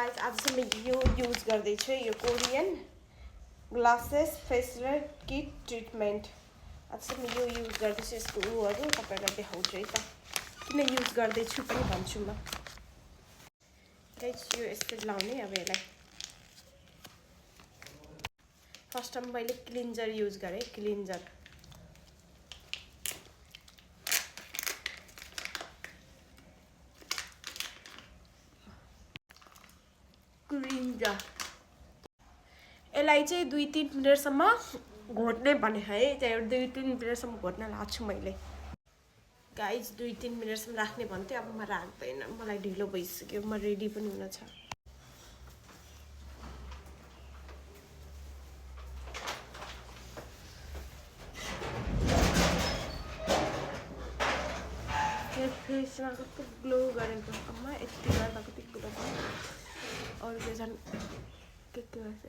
guys आज चाहिँ म यो युज गर्दैछु यो कोरियन ग्लासेस फेसियल किट ट्रिटमेन्ट आज चाहिँ म यो युज गर्दैछु यसको उहरू तपाईहरुलाई देखाउँछु है त किन युज गर्दैछु पनि भन्छु म गाइस यो यसरी लाउने अब यसलाई फर्स्ट टाइम मैले क्लिन्जर युज गरे क्लिन्जर यसलाई चाहिँ 2-3 मिनेटसम्म घोट्ने भने है त्यही 2-3 मिनेटसम्म घोट्न लाग्छु मैले गाइस 2-3 मिनेटसम्म राख्ने भन्थे अब म राख्दैन मलाई ढिलो भइसक्यो म रेडी पनि हुन छ फेसमा कस्तो ग्लो गरेको अम्मा यति गर्दा कति ग्लो भयो अरु चाहिँ झन् के गर्छ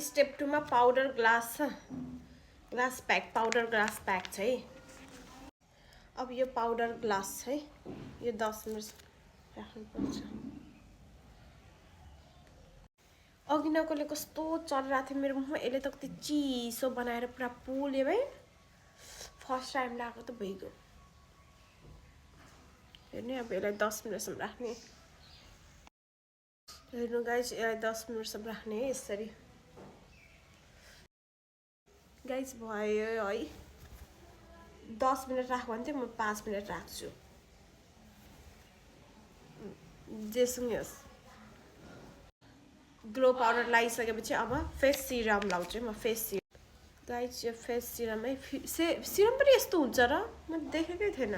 स्टेप 2 मा powder glass pack powder glass pack छ है अब यो पाउडर ग्लास है यो 10 मिनेट राख्नुपर्छ अघि नकोले कस्तो चलिरहेको थियो मेरो मुखमा यसले त कति चिसो बनाएर पुरा पोल्यो है फर्स्ट टाइम लगाएको त भइगयो हेर्नु अब यसलाई 10 मिनेटसम्म राख्ने हेर्नु गाइस यसलाई 10 मिनेटसम्म राख्ने है यसरी गाइस भयो है 10 मिनेट राख भन्थे म 5 मिनेट राख्छु जेसुङस ग्लो पाउडर लगाइसकेपछि अब फेस सिरम लाउँछु म फेस सिरम गाइस यो फेस सिरम है सिरम पनि यस्तो हुन्छ र म देखेकै थिएन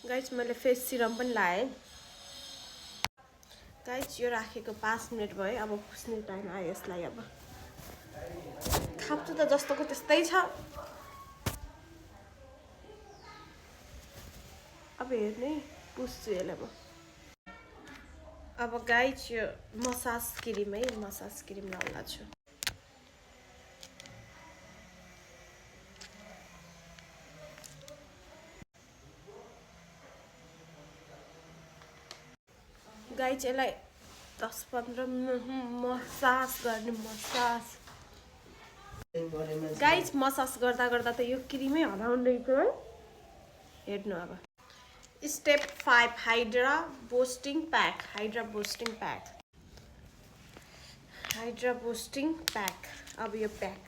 गाइस मैले फेस सिरम पनि लाएँ गाइस यो राखेको 5 मिनेट भयो अब पुस्ने टाइम आयो यसलाई अब खाप्छु त जस्तोको त्यस्तै छ अब हेर्ने पुस्छु यसलाई म अब गाइस यो मसाज क्रिम है मसाज क्रिम लाउला छु गाइस यसलाई 10-15 मसाज गर्ने मसाज गाइस मसाज गर्दा गर्दा त यो क्रिमै हराउँदैछ है हेर्नु अब स्टेप 5 हाइड्रा बुस्टिङ पैक अब यो पैक